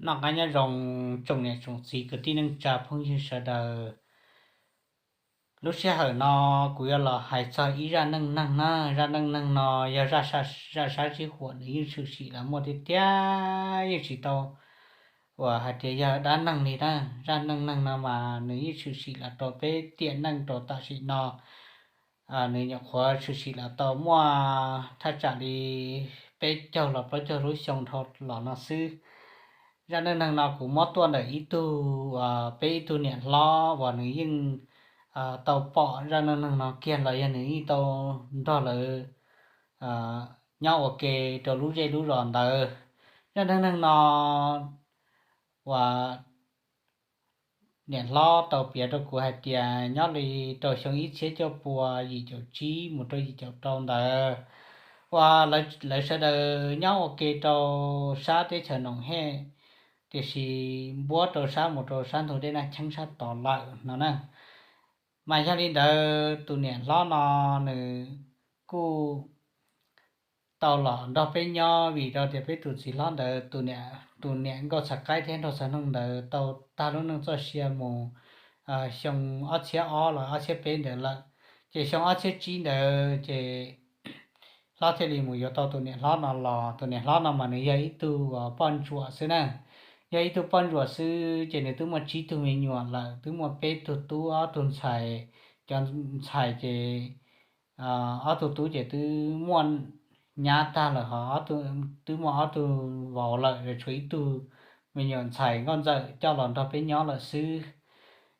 Noj qab nyob zoo tsoom niam tsoom txiv kwv tij neej tsa phooj ywg sawv daws. Lub sij hawm no kuv yuav los hais txog ib zaj neej neeg na. Zaj neej neeg no yog zaj, zaj sab sib huam, nws yeej tshwm sim los muaj tiag tiag, yeej tsis tau uas hais tias yog dab neeg li na. Zaj neej neeg no mas nws yeej tshwm sim los rau peb tiam neej rau tam sim no. Nws nyuam qhuav tshwm sim los tau muaj thaj tsam li peb caug los plaub caug lub xyoo dhau los no xwb. Zaj neej neeg no kuv muab tuaj ntawm ib tug, peb ib tug niam hlob uas nws yeej tau pom zaj neej neeg no kiag los yog nws yeej tau nrog lawv nyob ua ke rau lub zej lub zos ntawd. Zaj neej neeg no uas niam hlob tau piav rau kuv hais tias nyob li rau xyoo ib txhiab cuaj pua yim caum tsib mus rau yim caum rau ntawd, uas lawv sawv daws nyob ua ke rau sab teb chaws Noom Hej, tiam sis npuab rau sab mus rau sab ntug dej Naj Cheeb sab tod lawm no na. Mas yog li ntawd tus niam hlob no nws kuj tau los nrog peb nyob vim rau tias peb tus txiv hlob ntawd, tus niam nkauj Txhais Qaib thiab nraug Txhais Noog ntawd tau tag lub neej txoj sia mus xyoo ob txhiab ob los ob txhiab peb ntawd lawm. Ces xyoo ob txhiab tsib ntawd ces hlob thiaj li mus yuav tau tus niam hlob no los. Tus niam hlob no mas nws yog ib tug uas poj ntsuam xwb na, yog ib tug poj ntsuam xwb ces nws twb muaj tsib tug me nyuam lawm, twb muaj peb tug tub ob tug ntxhais. Cov ntxhais ces ob tug tub ces twb muaj nyab tag lawm, ho twb muaj ob tug vauv lawm, tshuav ib tug me nyuam ntxhais nkauj ntxawm coj los nrog peb nyob lawm xwb.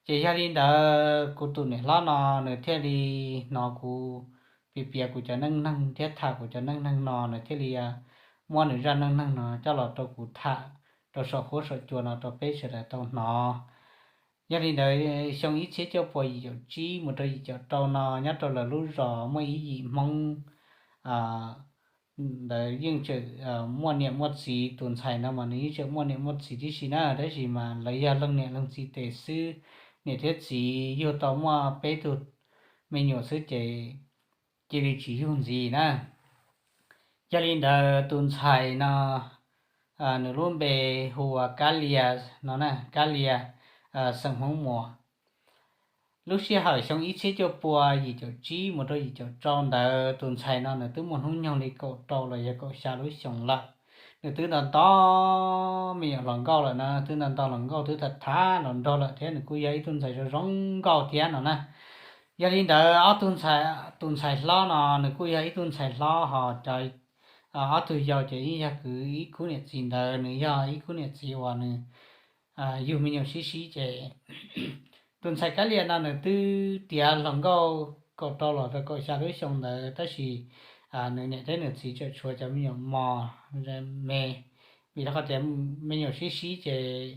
Ces yog li ntawd kuv tus niam hlob no nws thiaj li hnov kuv piav piav kuv cov neej neeg thiab tham kuv cov neej neeg no, nws thiaj li muab nws zaj neej neeg no coj los rau kuv tham rau saum huab saum cua no rau peb sawv daws tau hnov. Yog li ntawd xyoo ib txhiab cuaj pua yim caum tsib mus rau yim caum rau no nyob rau lawv lub zos muaj ib yim Hmoob ntawd yeej tseem muaj niam muaj txiv. Tus ntxhais no mas nws yeej tseem muaj niam muaj txiv tib si na, tab sis mas lawv yog leej niam leej txiv tes xwb. Niam thiab txiv yug tau muaj peb tug me nyuam xwb ces cia li tsis yug ntxiv na. Yog li ntawd tus ntxhais no nws lub npe hu ua Kab Lia no na, Kab Lia, xeem Hmoob Muas. Lub sij hawm xyoo ib txhiab cuaj pua yim caum tsib mus rau yim caum rau ntawd tus ntxhais no nws twb muaj hnub nyoog li kaum rau los yog kaum xya lub xyoos lawm. Nws twb nto nto me nyuam hluas nkauj lawm na, twb nto nto hluas nkauj twb tham tham los nraug lawm thiab nws kuj yog ib tug ntxhais zoo zoo nkauj thiab no na. Yog li ntawd ob tug ntxhais, tus ntxhais hlob no nws kuj yog ib tug ntxhais hlob ho cov ob tug yau ces yeej yog kwv ib khub niam txiv ntawd, nws yog ib khub niam txiv uas nws yug me nyuam sib sib ces tus ntxhais Kab Lia no nws twb tiav hluas nkauj kaum rau los rau kaum xya lub xyoo ntawd tab sis nws niam thiab nws txiv tseem tshuav cov me nyuam mos me, vim rau qhov tias me nyuam sib sib ces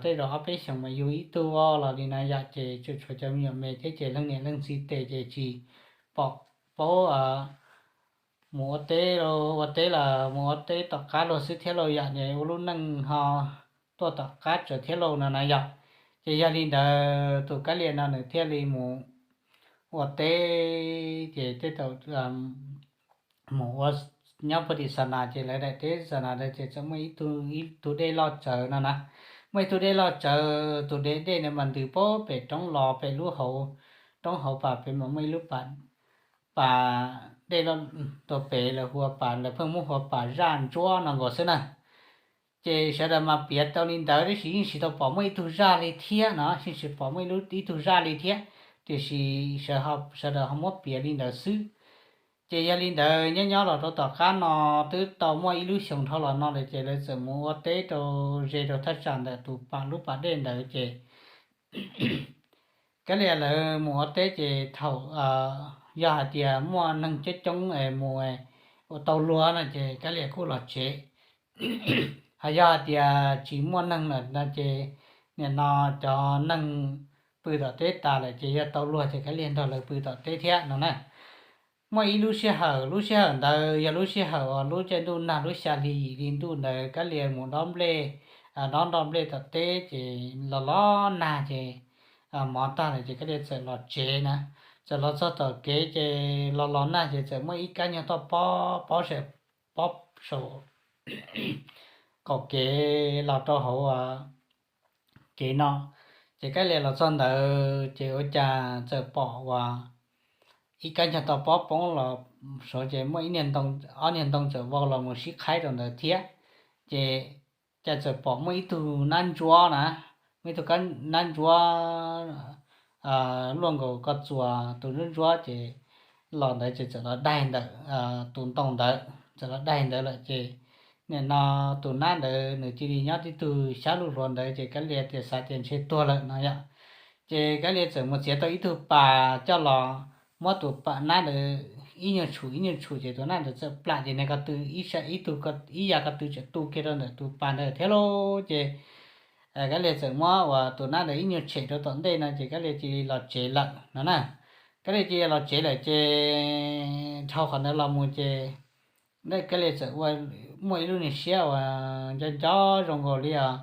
tej zaum ob peb xyoos mas yug ib tug los li na yom, ces tseem tshuav cov me nyuam me thiab ces leej niam leej txiv tes ces tsis pom paub mus ua teb, ua teb los mus ua teb tom qab luag xwb thiab lauj yom, ces ua lub neej ho tuaj tom qab tsawv thiab lauj no na yom. Ces yog li ntawd tus Kab Lia no nws thiaj li mus ua teb ces tej zaum mus ua nyob puag tim Xa Nas ces lawv daim teb Xa Nas ntawd ces txawm muaj ib tug, ib tug dej loj tsawv no na. Muaj ib tug dej loj tsawv, tus dej, dej ntawd mas ntws puag pem roob los pem lub hauv, roob hauv pas pem mas muaj ib lub pas, pas dej loj tuag pem lawv hu ua pas, lawv pheej muab hu ua pas Zaj Ntsuab no nkaus xwb na. Ces sawv daws mas piav tau li ntawd tab sis yeej tsis tau pom muaj ib tug zaj li thiab no, yeej tsis pom muaj ib tug zaj li thiab, tiam sis sawv daws ho muab piav li ntawd xwb. Ces yog li ntawd nyob nyob los rau tom qab no twb tau muaj ib lub xyoos dhau los no lawm ces lawv txawm mus ua teb rau ze rau thaj tsam ntawm tus pas, lub pas dej ntawd ces Kab Lia lawv mus ua teb ces thaum yog hais tias muaj neeg coob coob es mus ua tau luag no ces Kab Lia kuj los tsev. Ho yog hais tias tsis muaj neeg lawm no ces nim no cov neeg pw tom teb tas lawm ces yog tau luag ces Kab Lia nrog lawv pw tom teb thiab no na. Muaj ib lub sij hawm, lub sij hawm ntawd yog lub sij hawm uas lub caij ntuj nag lub xya hli yim hli ntuj ntawd Kab Lia mus dob nplej, dob nroj nplej tom teb ces los los nag ces mov tag lawm ces Kab Lia txawm los tsev na. Txawm los txog tom kev ces los los nag ces txawm muaj ib kab nyuag toj pob, pob saum, pob saum qaum kev los rau hauv kev no. Ces Kab Lia los txog ntawd ces ua cas txawm pom uas ib kab nyuag toj pob poob los saud ces muaj ib niag ntoo, ob niag ntoo txawm vau los mus sib qhaib rau ntawd thiab. Ces cas txawm pom muaj ib tug nab ntsuab na, muaj ib tug nab ntsuab luaj nkaus ko txuas tus ntsuab ntsuab ces los ntawd ces txawm los daig ntawm tus ntoo ntawd, txawm los daig ntawd lawm ces nim no tus nab ntawd nws cia li nyob tib tug xyab luj hluav ntawd ces Kab Lia tias xav tias ntshe tuag lawm no yom. Ces Kab Lia txawm mus txiav tau ib tug pas coj los muab tus pas nab ntawd ib nyuag tshum ib nyuag tshum ces tus nab ntawd txawm plam ces niag ko tw ib sab ib tug ib yam ko tw txawm tu kiag rau ntawm tus pas ntawd thiab lauj. Ces Kab Lia txawm muab uas tus nab ntawd ib nyuag tshem rau tom ntej no ces Kab Lia cia li los tsev lawm no na. Kab Lia cia li los tsev lawm ces dhau qhov ntawd los mus ces Kab Lia txawm ua muaj ib lub niag siab uas nco nco zoo nkaus li os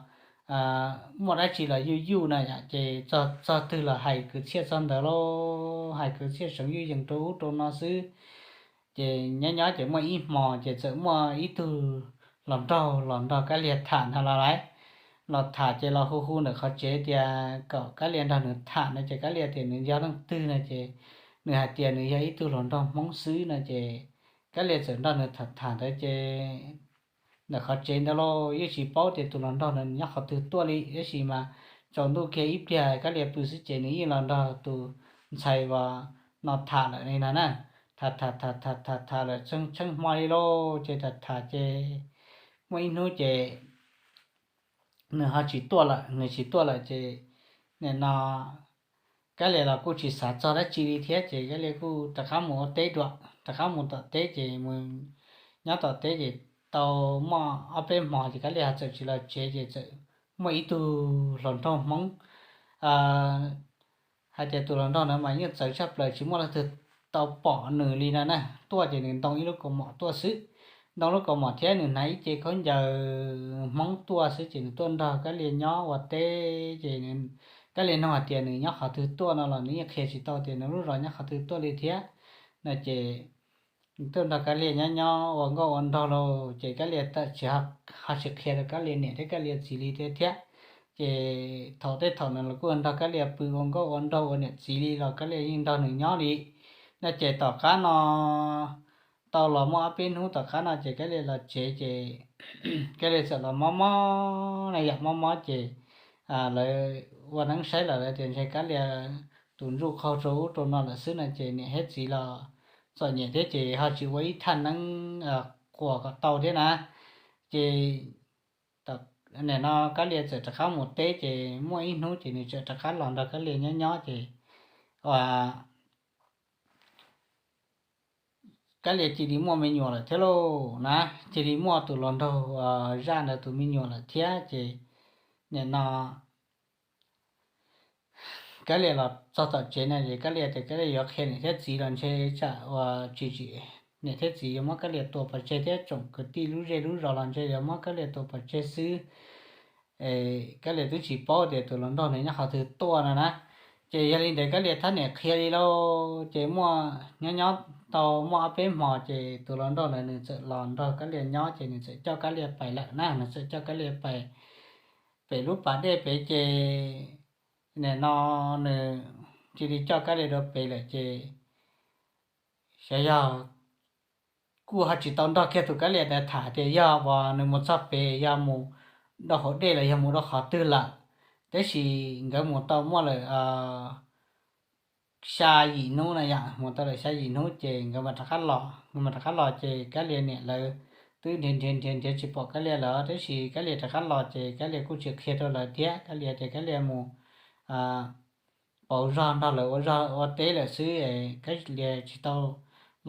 muaj dab tsi los yuj yuj na yom, ces txog twg los hais kwv txhiaj txog ntawd lauj, hais kwv txhiaj seev yuj yees rau ub rau no xwb. Ces nyob nyob ces muaj ib hmo ces txawm muaj ib tug hluas nraug los nrog Kab Lia tham ntag los lawm. Los tham ces los hu hu ntawm qhov tsev tias kom Kab Lia nrog nws tham no ces Kab Lia tias nws yog leej twg no ces nws hais tias nws yog ib tug hluas nraug Hmoob xwb no ces Kab Lia txawm nrog nws tham tham ntawd ces ntawm qhov tsev ntawd lauj yeej tsis paub tias tus hluas nraug ntawd nyob qhov twg tuaj li, tab sis mas tsaus ntuj kiag ib pliag Kab Lia pw xwb ces nws yeej los nrog tus ntxhais uas no tham lawm li no na. Tham tham tham tham tham tham lawm tsheej tsheej hmo li lauj, ces tham tham ces muaj ib hnub ces nws ho tsis tuaj lawm, nws tsis tuaj lawm ces nim no Kab Lia los kuj tsis xav txog dab tsi li thiab ces Kab Lia kuj rov qab mus ua teb dua, rov qab mus tom teb ces mus nyob tom teb ces tau muaj ob peb hmo ces Kab Lia ho txawm tsis los tsev ces txawm muaj ib tug hluas nraug Hmoob hais tias tus hluas nraug ntawd mas yeej txawv tshaj plaws tsis muaj leej twg tau pom nws li no na, tuaj ces nws ntoo ib lub kaus mom tuaj xwb, ntoo lub kaus mom thiab nws hnav ib ce khaub ncaws Hmoob tuaj xwb ces nws tuaj nrog Kab Lia nyob ua teb ces Kab Lia nug hais tias nws nyob qhov twg tuaj no los nws yeej qhia tsis tau tias nws lub zos nyob qhov twg tuaj li thiab no ces nws tuaj nrog Kab Lia nyob nyob ua nkauj ua nraug lauj ces Kab Lia tsis, ho tsis qhia rau Kab Lia niam thiab Kab Lia txiv li thiab thiab. Ces thaum tej thaum nws los kuj nrog Kab Lia pw ua nkauj ua nraug ua niam txiv li los Kab Lia yeej nrog nws nyob li no ces tom qab no tau los muaj ob peb hnub tom qab no ces Kab Lia los tsev ces Kab Lia txawm los mob mob na yom, mob mob ces lawv ua neeb saib lawm lawv tias ntshe Kab Lia tus ntsuj qaug rau ub rau no lawm xwb no ces niam thiab txiv los txom nyem thiab ces ho tsis ua ib thaj neeb quas kom tau thiab na. Ces nim no Kab Lia txawm rov qab mus teb ces muaj ib hnub ces nws txawm rov qab los nrog Kab Lia nyob nyob ces Kab Lia cia li muaj me nyuam lawm thiab lauj na, cia li muaj tus hluas nraug zaj ntawd tus me nyuam lawm thiab ces nim no Kab Lia los txog tom tsev no ces Kab Lia tias Kab Lia yuav qhia niam thiab txiv los ntshe tsam uas tsis tsim niam thiab txiv yuav muab Kab Lia tua pov tseg thiab tsoom kwv tij lub zej lub zos los ntshe yuav muab Kab Lia tua pov tseg xwb. Kab Lia twb tsis paub tias tus hluas nraug nws nyob qhov twg tuaj no na. Ces yog li ntawd Kab Lia thab niam qhia li lauj, ces muaj nyob nyob tau muaj ob peb hmo ces tus hluas nraug ntawd nws txawm los nrog Kab Lia nyob ces nws txawm coj Kab Lia pais lawm na, nws txawm coj Kab Lia pais pem lub pas dej pem ces nim no nws cia li coj Kab Lia dua pem lawm ces xyov yog kuj ho tsis tau nrog kiag tus Kab Lia ntawd tham tias yog uas nws mus txog pem yog mus rau hauv dej los yog mus rau qhov twg lawm, tab sis nkawd mus tau muaj lawm xya yim hnub na yom, mus tau lawm xya yim hnub ces nkawd mam rov qab los, nkawd mam rov qab los ces Kab Lia niam lawv twb nrhiav nrhiav nrhiav nrhiav tsis pom Kab Lia lawm tab sis Kab Lia rov qab los ces Kab Lia kuj tsis qhia rau lawv thiab, Kab Lia tias Kab Lia mus pauv zog nrog lawv ua zog ua teb lawm xwb, Kab Lia tsis tau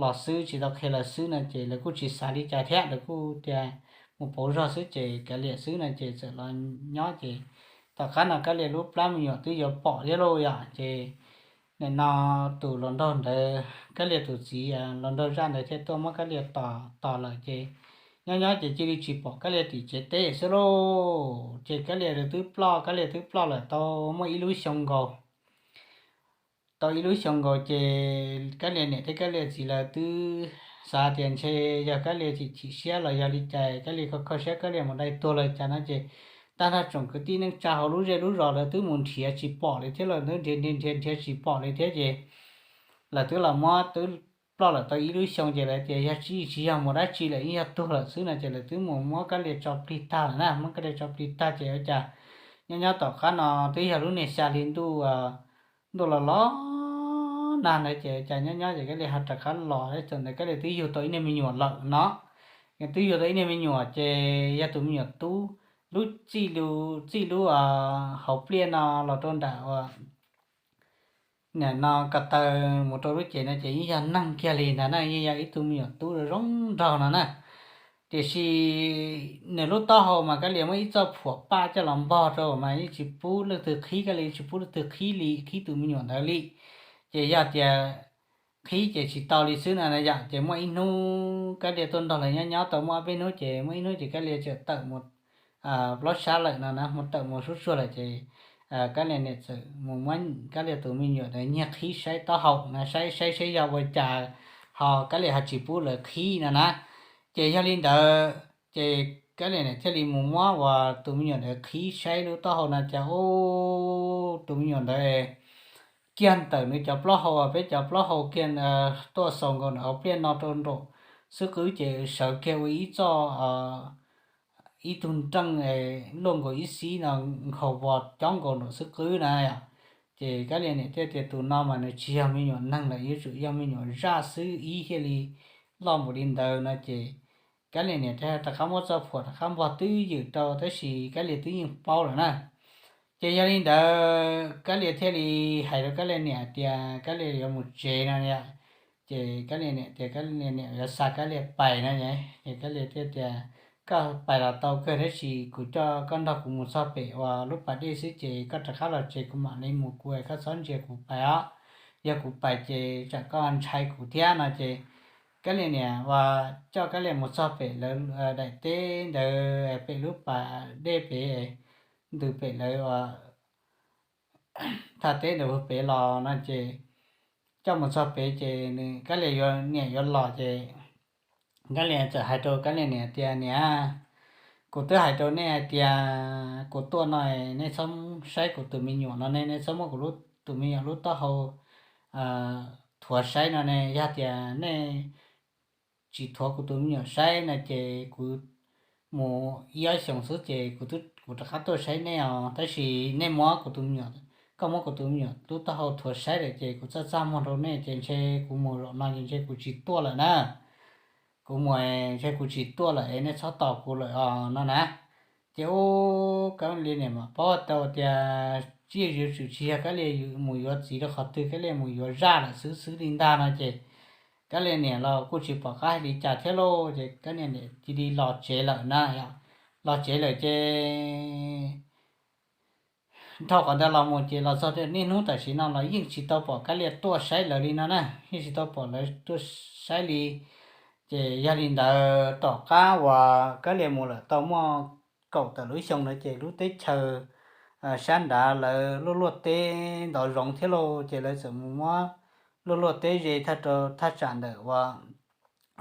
los xwb tsis tau qhia lawv xwb no ces lawv kuj tsis xav li cas thiab, lawv kuj tias mus pauv zog xwb ces kav liam xwb no ces txawm los nyob ces tom qab no Kab Lia lub plab me nyuam twb yuav pom thiab lauj yom ces nim no tus hluas nraug ntawd Kab Lia tus txiv hluas nraug zaj ntawd thiaj tuaj muab Kab Lia tos tos lawm ces nyob nyob ces cia li tsis pom Kab Lia tim tsev teb xwb lauj. Ces Kab Lia twb ploj, Kab Lia twb ploj lawm tau muaj ib lub xyoo nkaus. Tau ib lub xyoo nkaus ces Kab Lia niam thiab Kab Lia txiv lawv twb xav tias ntshe yog Kab Lia chim chim siab los yog li cas Kab Lia kho kho siab Kab Lia mus dai tuag los cas no ces tag nrho tsoom kwv tij neej tsa hauv lub zej lub zos lawv twb mus nrhiav tsis pom li thiab, lawv twb nrhiav nrhiav nrhiav nrhiav tsis pom li thiab ces lawv twb los muab twb ploj lawm tau ib lub xyoo ces lawv tias yog tsis tsis yog mus dab tsi lawm, yeej yog tuag lawm xwb no ces lawv twb mus muab Kab Lia tso plig tag lawm na. Muab Kab Lia tso plig tag ces ua cas nyob nyob tom qab no twb yog lub niag xya hli ntuj, ntuj los los nag ntawd ces ua cas nyob nyob ces Kab Lia ho rov qab los, thaum ntawd Kab Lia twb yug tau ib niag me nyuam lawm no. Twb yug tau ib niag me nyuam ces yog tus me nyuam tub, lub txij lub, txij lub hauv pliaj no los rau nram ua nim no ko taw mus rau lub ces no ces yeej yog neeg kiag li ntag na, yeej yog ib tug me nyuam tub zoo nraug no na. Tiam sis nws lub taub hau mas Kab Lia muab ib txoj phuam paj coj los npog rau mas yeej tsis pub leej twg qhib, Kab Lia tsis pub leej twg qhib li, qhib tus me nyuam ntawd li. Ces yog tias qhib ces tsis tau li xwb no na yom. Ces muaj ib hnub Kab Lia tuaj nrog lawv nyob nyob tau muaj ob peb hnub ces muaj ib hnub ces Kab Lia txawm tawm mus plaub sab lawm no na, mus tawm mus sub tsuag lawm ces Kab Lia niam txawm mus muab Kab Lia tus me nyuam ntawd nyiag qhib saib taub hau no, saib saib saib yog ua cas ho Kab Lia ho tsis pub lawv qhib no na. Ces yog li ntawd ces Kab Lia niam thiaj li mus muab uas tus me nyuam ntawd qhib saib lub taub hau no cas ub, tus me nyuam ntawd kiag ntawm nws cov plaub hau, peb cov plaub hau kiag tuaj xaus nkaus nws hauv pliaj no rau nraum xwb qwb ces sawv kiag ua ib txoj, ib tug nreej luaj nkaus ib xib no, nkhaus vos cob nkaus nraum xwb qwb na. Ces Kab Lia niam thiaj tias tus no mas nws tsis yog me nyuam neeg lawm, yuav tsum yog me nyuam zaj xwb ib thiaj li loj npaum li ntawd no ces Kab Lia niam thiaj rov qab muab txoj phuam rov qab npog twb ywm rau tab sis Kab Lia twb yeej paub lawm na. Ces yog li ntawd Kab Lia thiaj li hais rau Kab Lia niam tias Kab Lia yuav mus tsev no yom. Ces Kab Lia niam tias Kab Lia niam yuav xa Kab Lia pais no. Ces Kab Lia thiaj tias koj pais los tau kawg tab sis kuv coj koj nrog kuv mus txog pem uas lub pas dej xwb ces koj rov qab los tsev kuv mam li mus, kuv koj txhob ntsia kuv pais os, yog kuv pais ces tsam koj ntshai kuv thiab no ces Kab Lia niam uas coj Kab Lia mus txog pem lawv daim teb ntawd pem lub pas dej pem, ntws pem lawv thaj teb ntawd pem los no ces coj mus txog pem ces nws Kab Lia niam yuav los ces Kab Lia txawm hais rau Kab Lia niam tias niam, kuv twb hais rau nej hais tias kuv tuaj no nej txhob saib kuv tus me nyuam no ne, nej txhob muab kuv tus me nyuam lub taub hau thuav saib no ne, yog tias nej tsis thuav kuv tus me nyuam saib no ces kuv mus ib ob xyoos xwb ces kuv rov qab tuaj saib nej os, tab sis nej muab kuv tus me nyuam, koj muab kuv tus me nyuam lub taub hau thuav saib lawm ces kuv txaj txaj muag rau nej ces ntshe kuv mus zaum no ces ntshe kuv tsis tuaj lawm na. Kuv mus ntshe kuv tsis tuaj lawm es nej txhob tos kuv lawm os no na. Ces ub, Kab Lia niam mas paub tau tias tsis yuav tsum tsis yog Kab Lia mus yuav txiv rau qhov twg, Kab Lia mus yuav zaj lawm xwb xwb li ntag no ces Kab Lia niam los kuj tsis pom qab hais li cas thiab lauj, ces Kab Lia niam cia li los tsev lawm na. Los tsev lawm ces dhau qhov ntawd los mus ces los txog niaj hnub tam sim no los yeej tsis tau pom Kab Lia tuaj saib lawv li no na, yeej tsis tau pom lawv tuaj saib li. Ces yog li ntawd tom qab uas Kab Lia mus lawm tau muaj kaum tawm lub xyoo ntawd ces lub teb chaws sab nrad lawv luaj luaj teb ntov zoov thiab lauj, ces lawv txawm mus muab luaj luaj teb ze thaj rau thaj tsam ntawm uas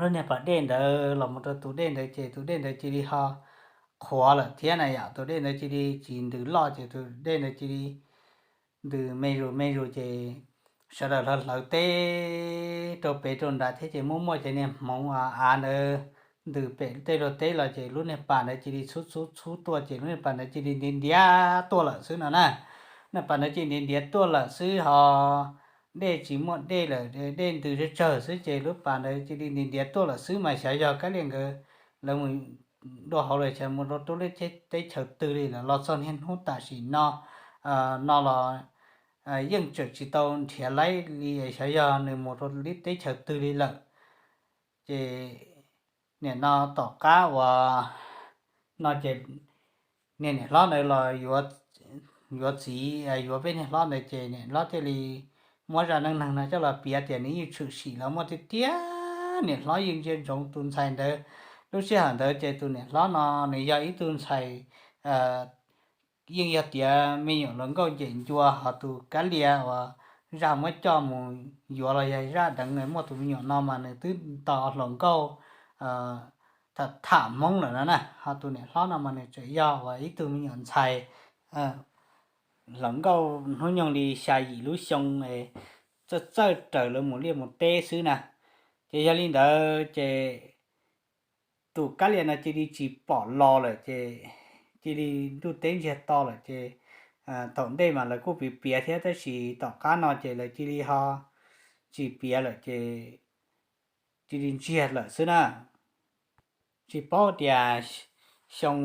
lub niag pas dej ntawd los mus rau tus dej ntawd ces tus dej ntawd cia li ho qhuav lawm thiab na yom. Tus dej ntawd cia li tsis ntws loj ces tus dej ntawd cia li ntws me zus me zus ces sawv daws hlawv hlawv teb rau pem rau nrad thiab ces muaj muaj cov niag hmoov av ntawd ntws pem tej rau teb los ces lub niag pas ntawd cia li txhub txhub txhub tuaj ces lub niag pas ntawd cia li ntiav ntiav tuaj lawm xwb no na. Niag pas ntawd cia li ntiav ntiav tuaj lawm xwb ho dej tsis muaj dej lawm, dej ntws tsawg tsawg xwb ces lub pas ntawd cia li ntiav ntiav tuaj lawm xwb mas xyov yog Kab Lia nkawd lawv mus dua hauv lawm xyov mus rau lub teb chaws twg li lawm los txog niaj hnub tam sim no no los yeej tseem tsis tau nrhiav laib li xyov yog nws mus rau lub teb chaws twg li lawm. Ces nim no tom qab uas no ces niag niam hlob ntawd los yuav txiv yuav peb niag hlob ntawd ces niam hlob thiaj li muab zaj neej neeg no coj los piav tias nws yeej tshwm sim los muaj tiag tiag. Niam hlob yeej ntsia ntsoov tus ntxhais ntawd. Lub sij hawm ntawd ces tus niam hlob no nws yog ib tug ntxhais yeej yog tias me nyuam hluas nkauj ncem ncua, ho tus Kab Lia uas zaj muab coj mus yuav los yog zaj deev. Muaj tus me nyuam no mas nws twb tau hluas nkauj tham tham Hmoob lawm no na, ho tus niam hlob no mas nws tseem yog uas ib tug me nyuam ntxhais hluas nkauj hnub nyoog li xya yim lub xyoo, txawj txawj raws lawv mus liaj mus teb xwb na. Ces yog li ntawd ces tus Kab Lia no cia li tsis pom los lawm ces cia li ntuj teb ntsiag to lawm ces thaum ntej mas lawv kuj piav piav thiab, tab sis tom qab no ces lawv cia li ho tsis piav lawm ces cia li ntsiag lawm xwb na. Tsis paub tias xyoo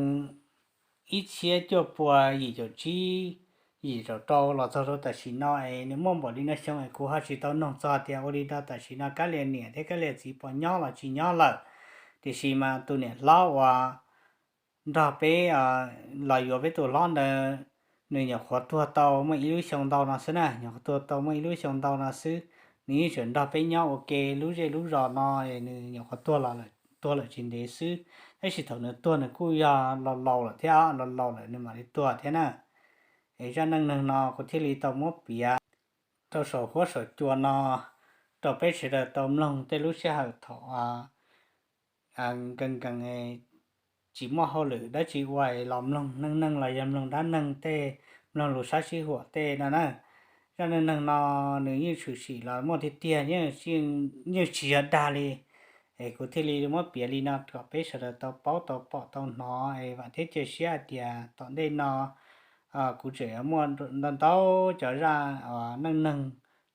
ib txhiab cuaj pua yim caum tsib, yim caum rau los txog rau tam sim no es nws muaj npaum li no xyoo es kuv ho tsis tau noog txog tias ua li no tam sim no Kab Lia niam thiab Kab Lia txiv puas nyob los tsis nyob lawm. Tiam sis mas tus niam hlob uas nrog peb los yuav peb tus hlob ntawd, nws nyuam qhuav tuag tau muaj ib lub xyoo ntau no xwb na, nyuam qhuav tuag tau muaj ib lub xyoo ntau no xwb. Nws yeej tseem nrog peb nyob ua ke lub zej lub zos no, nws nyuam qhuav tuag los, tuag lawm tsis ntev xwb. Tab sis thaum nws tuag nws kuj yog laus laus lawm thiab, laus laus lawm nws mam li tuag thiab na. Es zaj neej neeg no kuv thiaj li tau muab piav rau saum huab saum cua no rau peb sawv daws tau mloog tej lub sij hawm thaum nkees nkees tsis muaj hauj lwm dab tsi ua los mloog neej neeg los yog mloog dab neeg tej, mloog lus sab sib huam tej no na. Zaj neej neeg no nws yeej tshwm sim los muaj tiag tiag, yeej tsis yog dag li. Es kuv thiaj li muab piav li no kom peb sawv daws tau paub tau pom tau hnov es vam thiab cia siab hais tias tom ntej no kuv tseem yuav muaj ntau ntau cov zaj neej neeg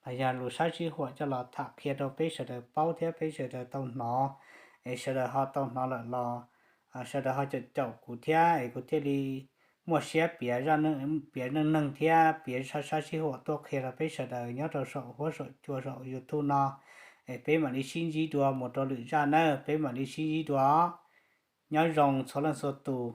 los yog lus sab sib huam coj los tham qhia rau peb sawv daws paub thiab peb sawv daws tau hnov. Es sawv daws ho tau hnov lawm los sawv daws ho caum caum kuv thiab es kuv thiaj li muaj siab piav, piav neej neeg thiab piav sab sib huam tuaj qhia rau peb sawv daws nyob rau saum huab saum cua saum YouTube no. Es peb mam li sib ntsib dua mus rau lwm zaj nawb, peb mam li sib ntsib dua. Nyob zoo txhua leej txhua tus.